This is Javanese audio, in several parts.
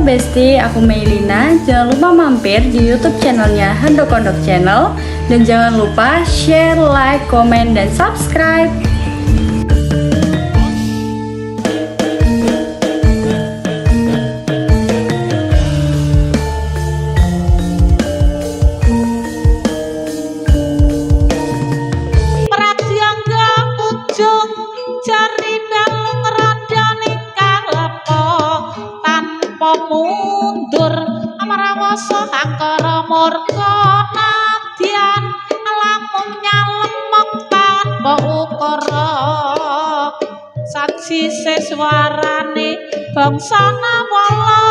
Besti, aku Meilina. Jangan lupa mampir di YouTube channelnya Handok Kondok Channel. Dan jangan lupa share, like, komen, dan subscribe. Pradyangga ujung jari balung radane kalepa tanpa mundur amrawasa angkara murka nadyan lamun nyalemok tanpa ukara sajise swarane bangsa nawala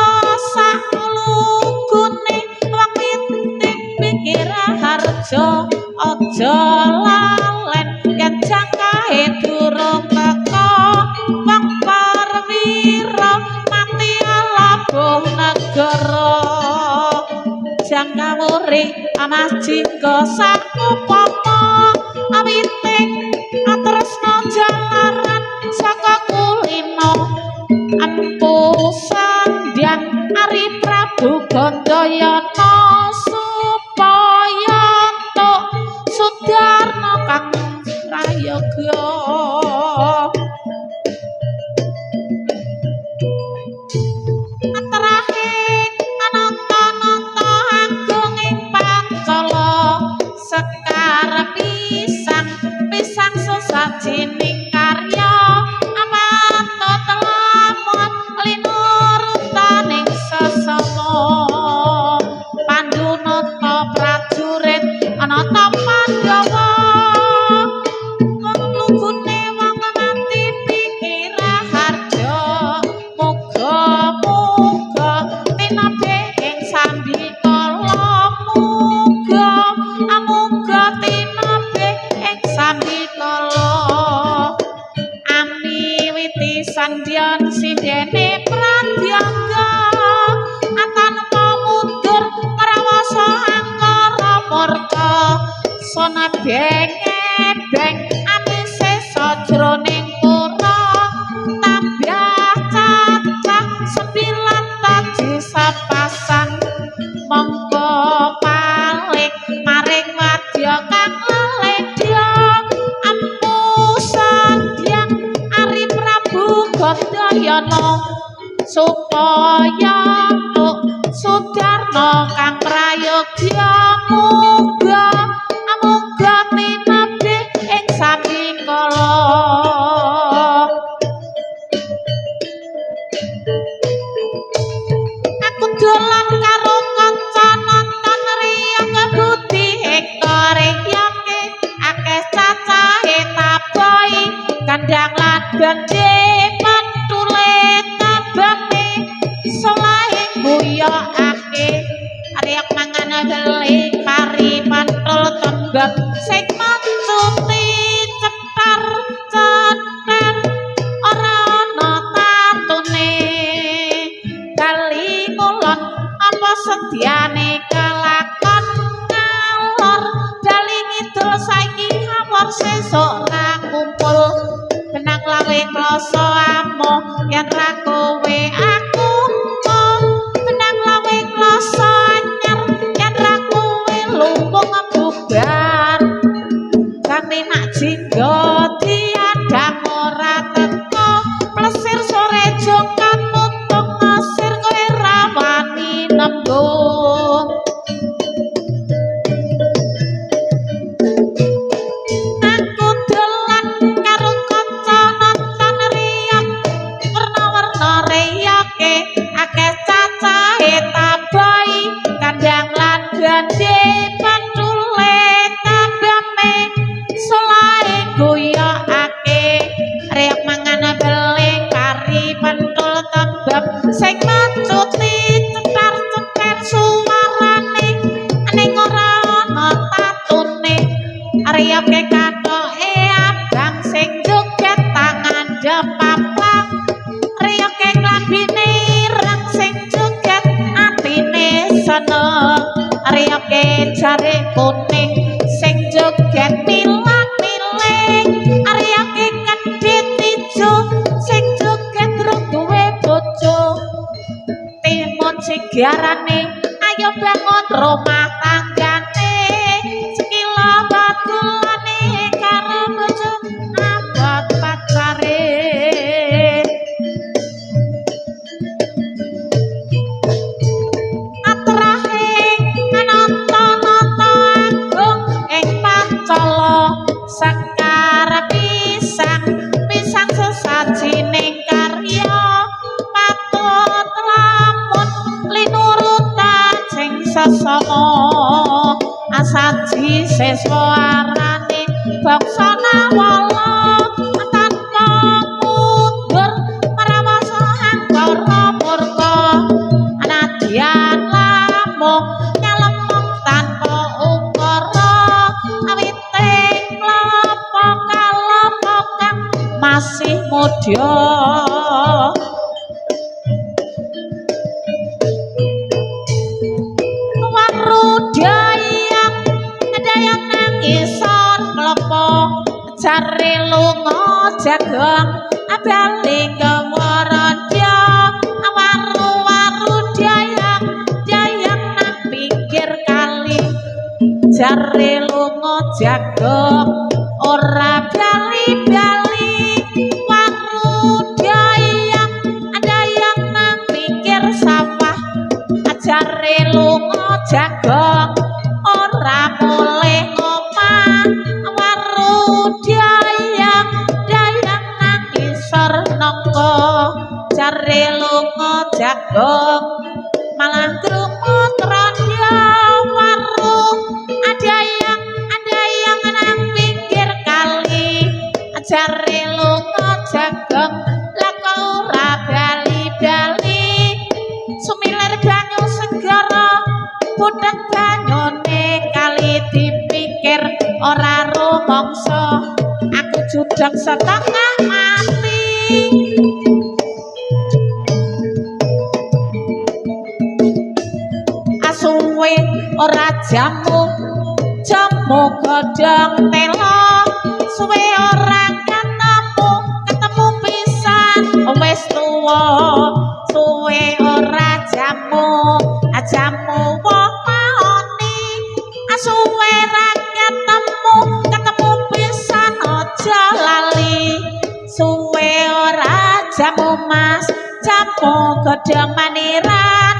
saklugune wong witi pikir harja aja lalen yen jangkahe durung teka wong perwira mati labuh negara jangkawure amas jingga sakupama awite atresna jalaran saka kulino empu sandyan Ari Prabu Gandayana supaya entuk Sudarna kang prayoga. Atrahe ananta-nata agung ing pancala sekar pisang pisang sesajining karya amatut lamun linurutaning sesama pandunata prajurit anata Pandhawa wong lugune wong mati pikir harja muga-muga tinebih ing sambikala muga amuga tinebih ing sambikala amiwiti sandyan sindene pradyangga tanpa mundur ngrawasa angkara murka sona beng amise sajroning pura tambah cacah 9 taji sepasang mongko palik maring wadya kang leledya empu sandhyang Ari Prabu Gandayana supaya entuk Sudarna kang prayoga muga amuga tinebih ing sambikala. Aku dolan karo kanca nonton riyang budi eka riyake akeh cacahe taboi kandhang lan gendhe pentule tabane solahe guyokake riyak mangan beli pari pantul tembak sing mencuti cetar ceter ora ana tatune kali ngulon apa sediane kelakon ngalor bali ngidul saiki awor sesuk ra kumpul benang lawe kloso amo yen ra kowe aku mo benang lawe kloso anyar yen ra kowe luwung bubar kami nak jingga diadang ora teko plesir sore jongkan mutung ngesir kowe ra wani nembung. Aku dolan karo kanca nonton riyang werna-werna riyake akeh cacahe taboi kandhang lan gendhe pentule tabane solahe guyokake riyak mangan beling pari pentul tembem sing mencuti cetar-ceter suwarane ning ora ana tatune riyake kathoke abang sing joget tangan jepaplang riyake klambine ireng sing joget atine seneng riyake jare kuning sing joget milang-miling riyake kendhit ijo sing joget rung duwe bojo timun Sigarane ayo bangun rumah tanggane sekila batulane karo bojo abot pacare. Atrahe anata-nata agung ing pancala sekar pisang pisang sesajining karya patut lamun linurutan sing sesama asaji siswa arane bangsa nawala tanpa mundur marawasa angkara murka anadyan lamung nyalemong tanpa ukara awiting klapa kalapa kang masih mudya. Warudayang dayang nang isor klepa jare lunga jagong bali ke Waradya. Waru-waru dayang dayang nang pinggir kali jare lunga jagong ora bali-bali. Waru dayang dayang nang pinggir sawah jare lunga jagong ora mulih omah. Waru dayang dayang nang isor nangka jare lunga jagong malah krungu trandya. Waru adayang adayang nang pinggir kali jare lunga jagong lah kok ora bali-bali. Sumilir banyu segara budhek banyune kali dipikir ora rumangsa aku judeg setengah mati. Asuwe ora jamu jamu godhong telo suwe ora ketemu ketemu pisan wis tuwa suwe ora jamu jamu woh maoni asuwe ra ketemu ketemu pisan aja lali suwe ora jamu mas jamu godhong maniran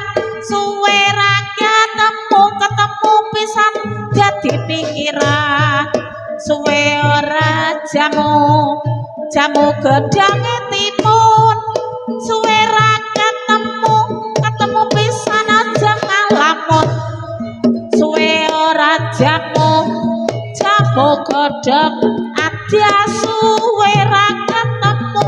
suwe ra ketemu ketemu pisan dadi pikiran suwe ora jamu jamu godhonge timun suwe ra ketemu ketemu pisan aja ngalamun suwe ora jamu jamu godhong adya suwe ra ketemu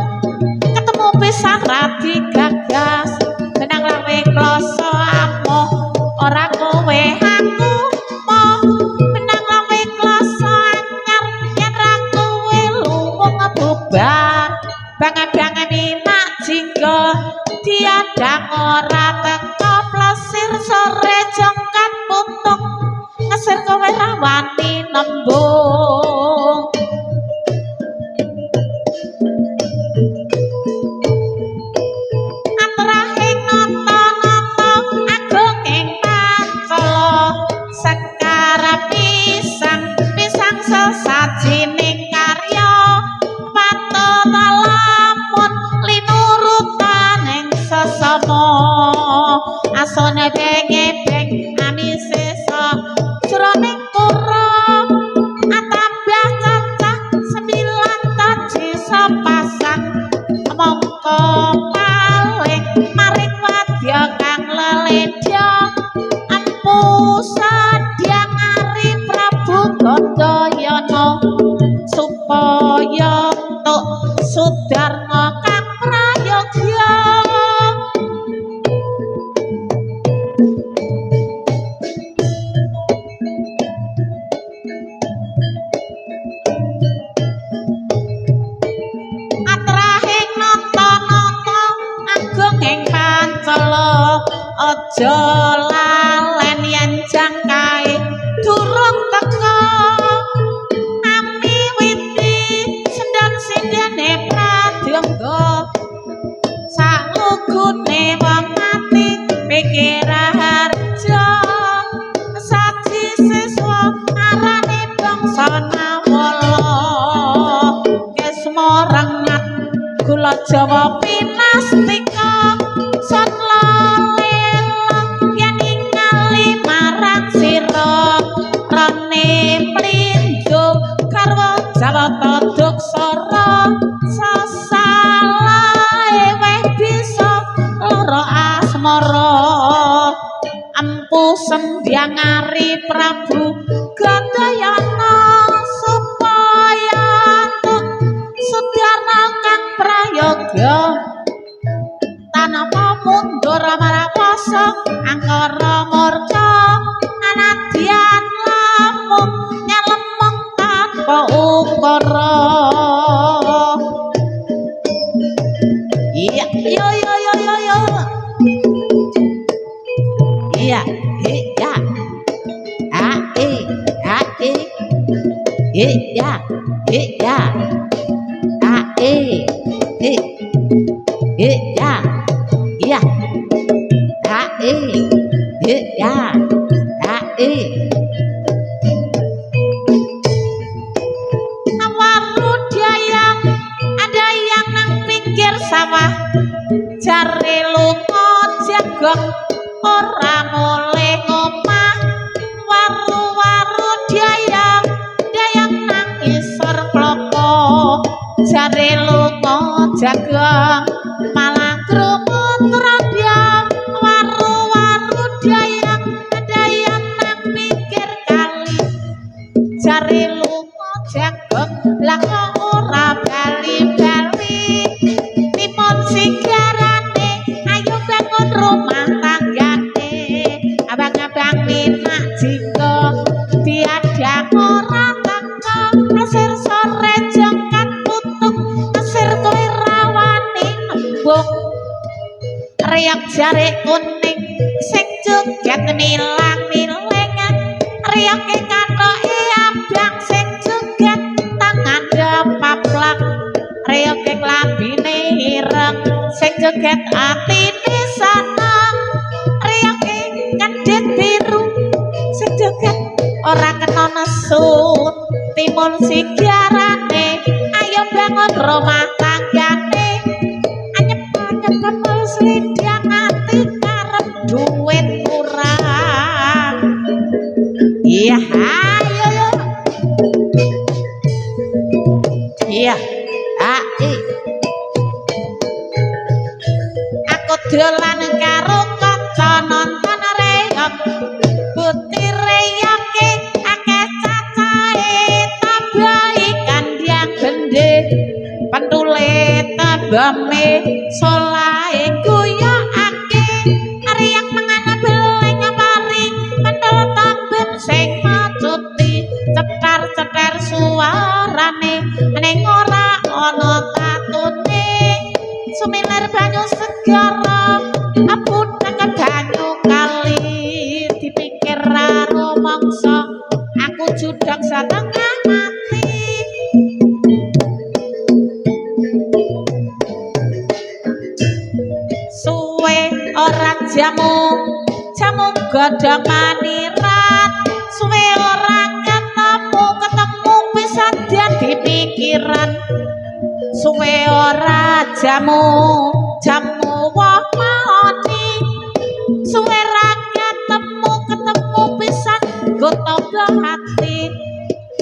ketemu pisan ra digagas benang lawe kloso amoh ora kowe aku moh benang lawe kloso anyar yen ra kowe lunga bubar bangan-bangan inak jingga diadang ora teko plesir sore jongkat putung ngesir kowe ra wani nembung. Atrahing nata-nata agung ing pancala sekar pisang pisang sesajining karya patut lamun linurutan ing sesama asone beng-beng amise jroning kura atambah cacah 9 taji sepasang mongko paling maring wadya kang leledya empu sadyang Ari Prabu Gandayana supaya entuk sudarma kang prayogya. Atrahing nata-nata agung ing pancala aja lalen yen jangkae durung teka amiwiti sendhan sindhane pradyangga saklugune wong mati Pikir Harjo saji siswa arane bangsa Nawala Kesma rengat gula Jawa pinastika satla lela yen ningali marang sira rane mlinjo garwa Jawata Duksara sasalahe weh bisa lara asmara empu Sembyang Ari Prabu Gandayana supaya entuk Sudarna kang prayoga tanpa mundur marang angkara murka anadyan lamung nyalemong tanpa ukara. Iya, yo yo yo yo yo. Iya, iya. A E A E. Iya, iya. A E E. Iya. Iya. A E. Iya. A E. Waru dayang ada yang nang pinggir sawah jare lunga jagong ora mulih ngomah waru-waru dayang dayang nang isor klopo jare lunga jagong malah krungu trandang waru-waru dayang dayang nang pinggir kali jare lunga jagong lah kok ora bali-bali timun sigarane ayo bangun rumah tanggane abang-abang minak jinggo diadang ora teko plesir sore jongkat putung mesir kowe rawani nembung reok jare kuning sing joget milang-miling reoke kathoke abang sing joget tangan paplak reoke klambine ireng sing joget atine seneng reoke kendhit biru sing joget ora kena nesu timun sigarane ayo bangun rumah tanggane anyep-anyep slidang ati karep duit kurang. Iya, ayo yo. Iya, a i. Aku dolan karo kanca nonton reog butir reoge akeh cacahe tambahi kandhang gendhe pentule tembame solahe guyokake riyak mangan beleng pari pentul tamben sing macuti cetar-cetar suarane ning ora ana tatune sumilir banyu segara abutek banyu kali dipikir rumangsa aku judhak setengah mati. Suwe ora jamu jamu godhong manirat suwe ora ketemu ketemu pisan dadi pikiran suwe ora jamu jamu woh maoni suwe ra ketemu ketemu pisan nggo tamba hati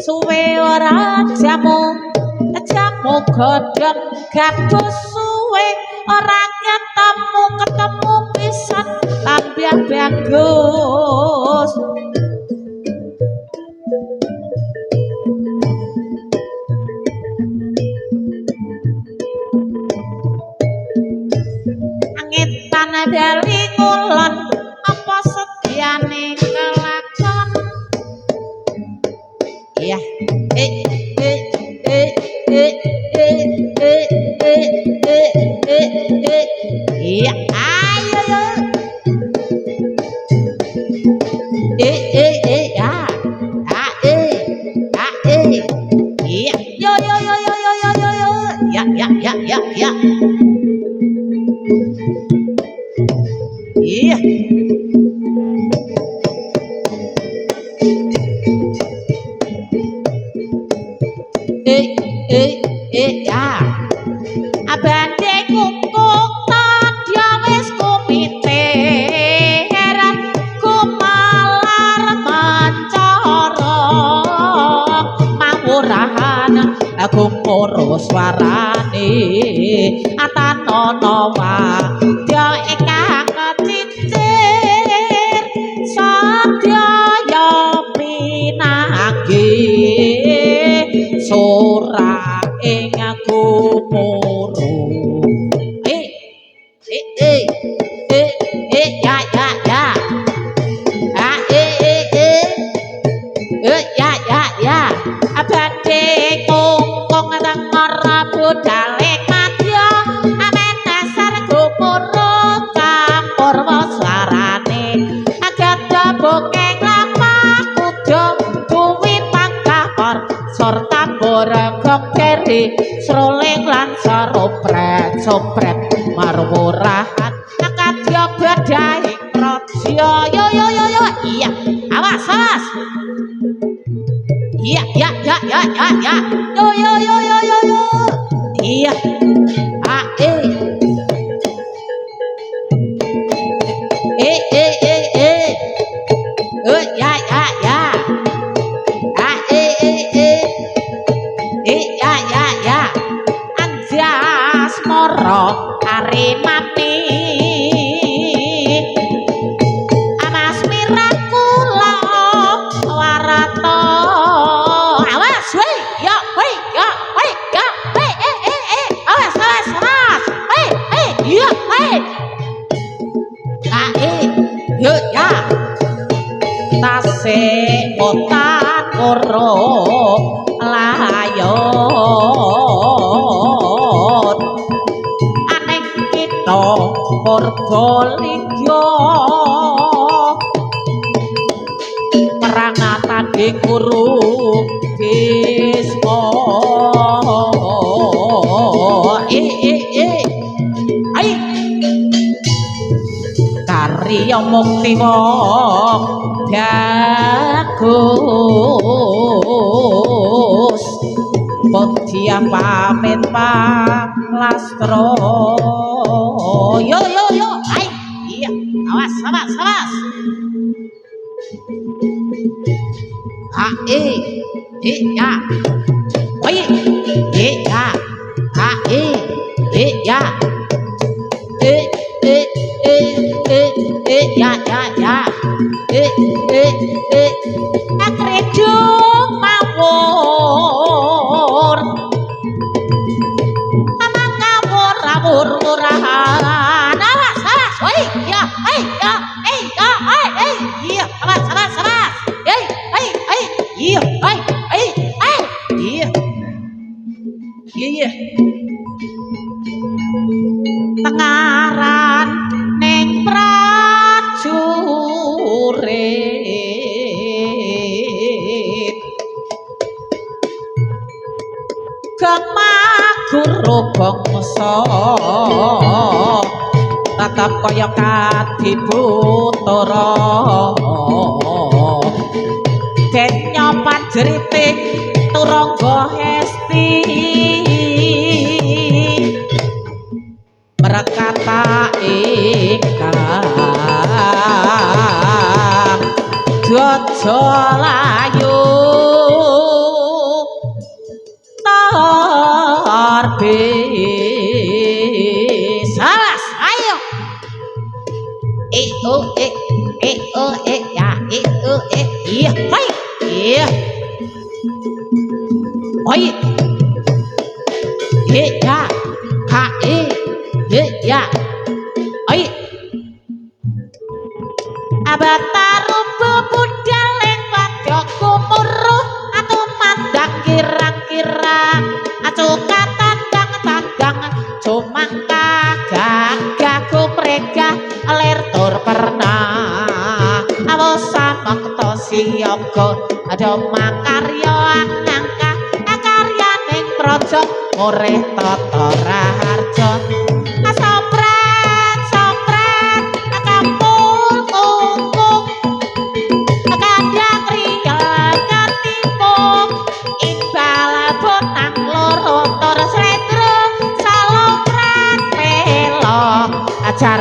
suwe ora jamu jamu godhong gabus suwe ora ketemu ketemu pisan tambah bagus. Angetan bali ngulon apa sediane kelakon. Iya, e e e e e e e e e e. Iya, ayo yo. E e e a a e a e. Iya, yo yo yo yo yo yo yo yo. Ya ya ya ya ya. Iya. Eh eh eh ya. Abade kungkung tadya wis kumiter kumalar mencara mawurahan gumuru swarane atanana wadya ingkang cicir sadya ya pinanggih sora ing gumuru. Eh eh eh eh eh ya ya ya. Ah eh eh eh eh ya ya ya. Abade kungkung tengara budale madya amen dasar gumuru campur swarane agada bokeng lampah kuda kuwi panggah sor tambur gong jeri sroling lan saropret sopret marwurahan akadya badhaing praja. Yo yo yo yo iya awas awas iya ya ya ya ya ya yo yo yo yo yo yo iya a e e e e e e ya ya ya a e e e e ya ya ya anjas moro arimami amas mirakula warata awas weh ya weh ya weh ya weh eh eh eh awas awas awas weh eh ya weh a e yo ya tase otan oro layon aneng kita Purbalingga perang tanding Guru Bisma. Eh eh eh ai karya mukti wong bagus Podya pamit palastro. Yo yo yo ai iya awas awas awas a e e ya oi e ya a e e ya e e e e e ya ya ya e e e akredung mawur amang ngawur awur urahan awas awas oi ya oi ya oi ya oi oi iya awas awas awas ei ei ei iya oi ei ei iya iya iya tengaran ning prajurit gemah guru bangsa tatap kaya kadiputara denya pajrite turangga hesti merekata ingkang jaja layu terbis. Awas ayo e o e e o e ya e o e iya hai iya oi e ya ha e e ya oi abataru bebudaleng wadya gumuruh atau mandang kirang-kirang acuka tandang-tandang cumangka gagah gumregah lir tur pernah awo samekta siyaga ada makarya angka karyaning praja murih tata raharja sopret sopret kampur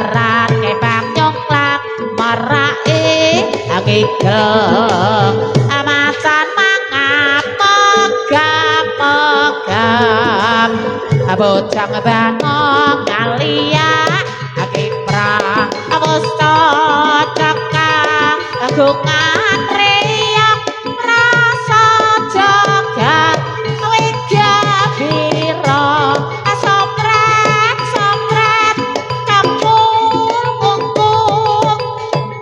Jaran kepang nyongklak merake ngigel macan mangap megap megap bocah banong ngaliyak kiprah wis cocok kagungan reyak rasa jagat wigabira sopret sopret kempul kungkung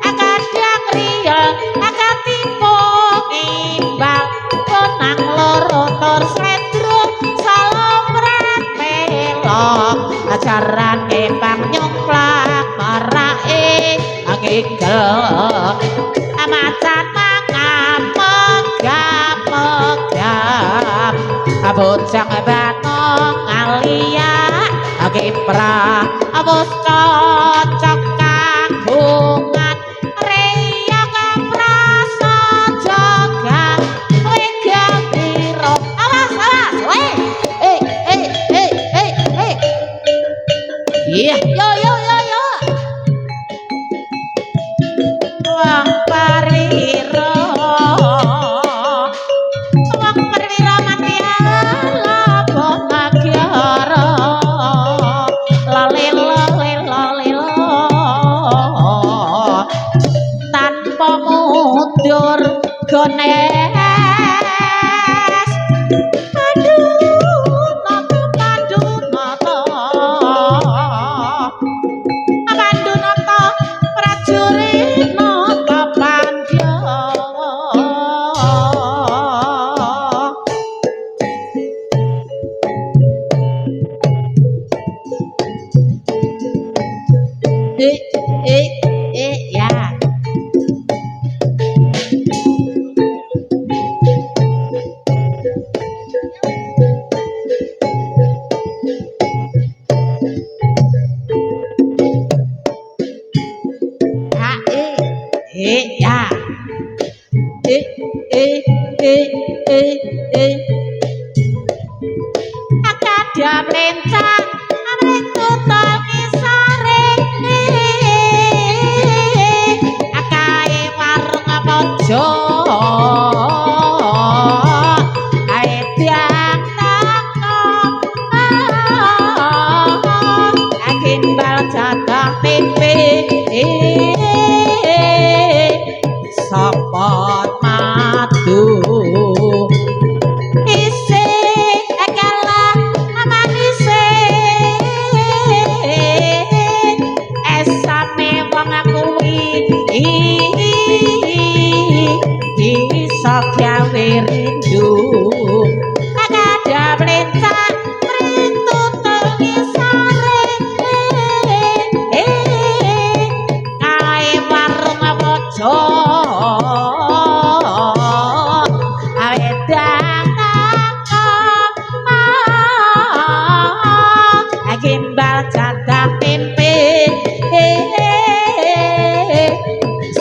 kadang riya katipu imbal bonang loro tur slendro salomret pelok ajaran kepang nyongklak merake ngigel macan mangap megap megap bocah banong ngaliyak kiprah wis cocok kagungan reyak prasa jagat wigabira awas awas weh eh eh eh eh eh iya yo yo yo yo wong parwira wong parwira mati ala bagyara lale lale lale tanpa mundur gones Pandunata Pandunata Pandunata prajurit nata Pandyawa. Eh eh eh ya. A e e ya. E e e e e. Akadha mlencah amring tutul ngisore akae warung pojok ae tiang teko gimbal jatah tempe sopot madu isih kalah manise esame wong kuwi bisa gawe rindu kada mlencah mring tutul ngisore kae warung pojok awedang teko gimbal jadah tempe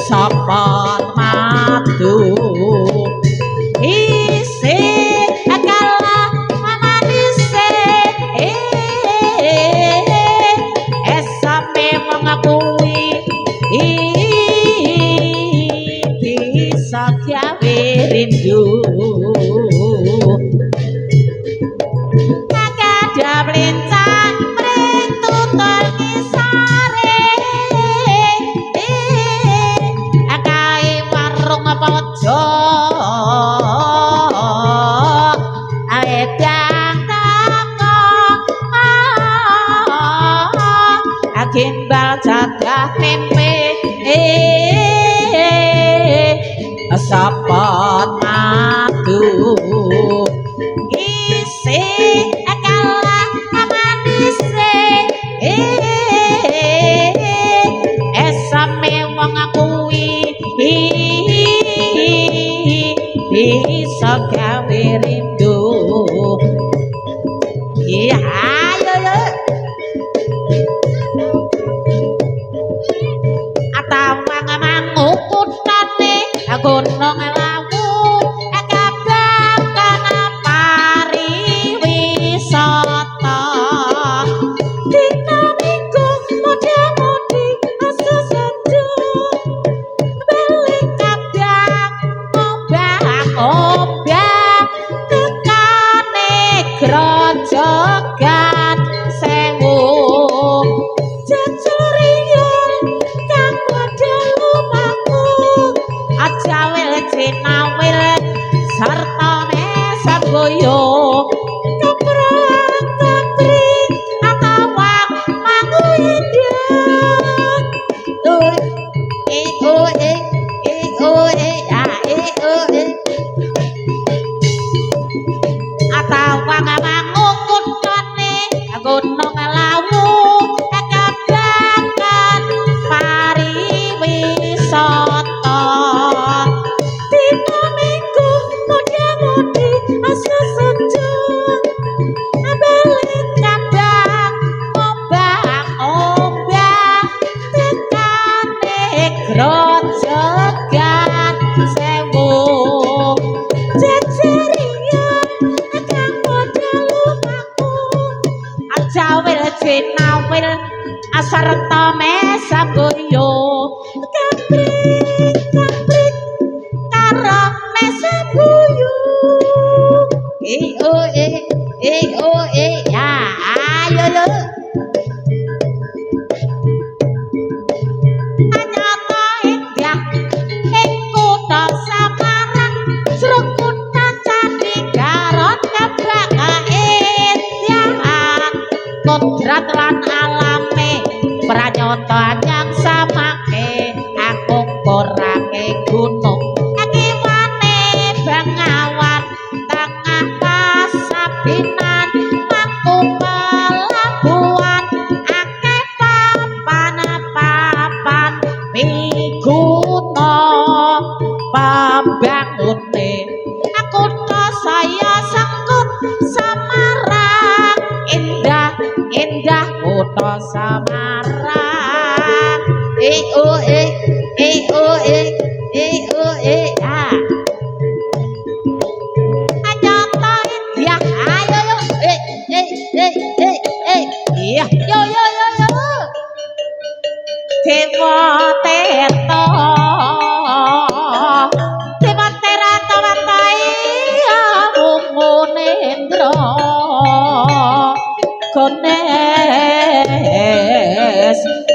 sopot madu isih kalah manise esame wong kuwi bisa gawe rindu kada mlencah mring tutul ngisore akae warung pojok awedang teko gimbal jadah tempe sapot madu isih kalah manise esame wong kuwi bisa gawe rindu. Iya ayo yo atawang mangukutane gunung lawu kabab kana pariwisata dina minggu muda-mudi cinawil sarta mesaboyo keprang kepring atawang mangu indah o e o e e o e a e o e atawang mangu kutane Gunung Lawu kabakan pariwisata dina Minggu muda-mudi asa senja balik kandang ombang-ombang tekane grojogan sewu jejerian kang padha lumaku jawil cinawil asarta mesaboyo kaprik kaprik karo mesaboyo e o e e o e ya ayo yo anyata indah ing kutha Samarang jero kutha Candi Garot kebak kaendahan kodrat lan alame pranyata anyang samake aku korange gunung akiwane bengawan tengah pasabinan mangku pelabuhan akeh papan-papan miguna pambangune kutha saya sengkut Samarang indah indah kutha Samarang e o e e o e e o e a anyata indah ayo yo e e e e e iya yo yo yo yo Dewa Teta Dewa Terata Watai Munendra Ganes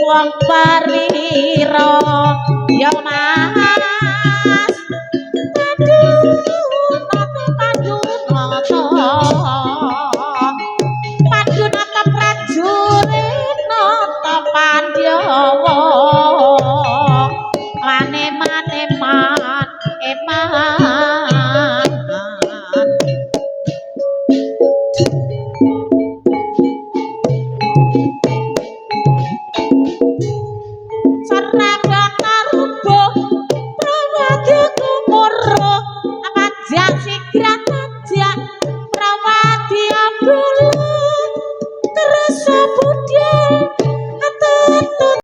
wong pari